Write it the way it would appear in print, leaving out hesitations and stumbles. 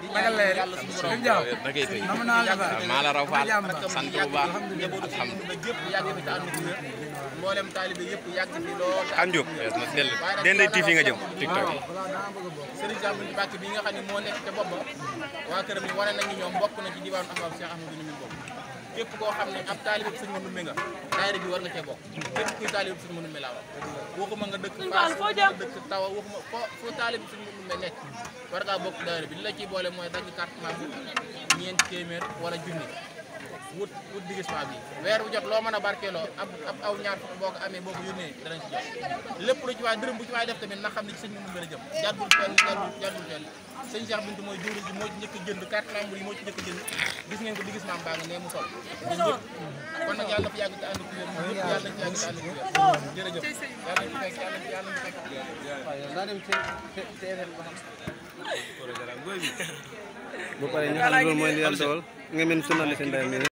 di ñaan yàlla suñu borom maa la raw faal sant bu baax njabootu suñu mënu gépp yàgg fi te ànd ko wér mboolem taalibe yëpp yàgg fi lool Andiop na del Dendey TV nga jëm TikTok Serigne Sam Mbacke bi nga xam ne moo nekk ca bopp ba waa këram ni wane nañu ñoom bokk na ci diwaanu Ahbab Cheikh Ahmadou Nimin bokk képp koo xam ne ab taalibe bi sëñ Mandumbe nga daayira bi war nga cee bokk képp kuy taalibe bi sëñ Mandumbe laa wax waxuma nga dëkk Fass nga dëkk Tawa waxuma foo taalibe bi sëñ Mandumbe nekk war ngaa bokk daayira bi li la ciy boole mooy dagg carte membre ñeenti téeméer wala junni wut digissement bi weer bu jot loo mën a barkeeloo ab aw ñaar fukk boo ko amee boo ko yónnee danañ ci jot lépp lu ci waay dërëm bu ci waay def tamit na xam ne ci sëñ Mandumbe la jëm jàddul fenn sëñ Cheikh Bintou mooy jëwriñ ji moo ci njëkk a jënd carte membre yi moo ci njëkk a jënd gis ngeen ko digissement baa ngi ne mu sol ñun ñëpp kon nag yàlla fi yàgg te ànd ak wér ñun ñëpp yàlla nañ ci yàgg te ànd ak wér jërëjëf yàlla nañ ci fekk yàlla nañ ci fekk bu paree ñu xam loolu mooy li yàlla dogal nga mel journaliste Ndeye mi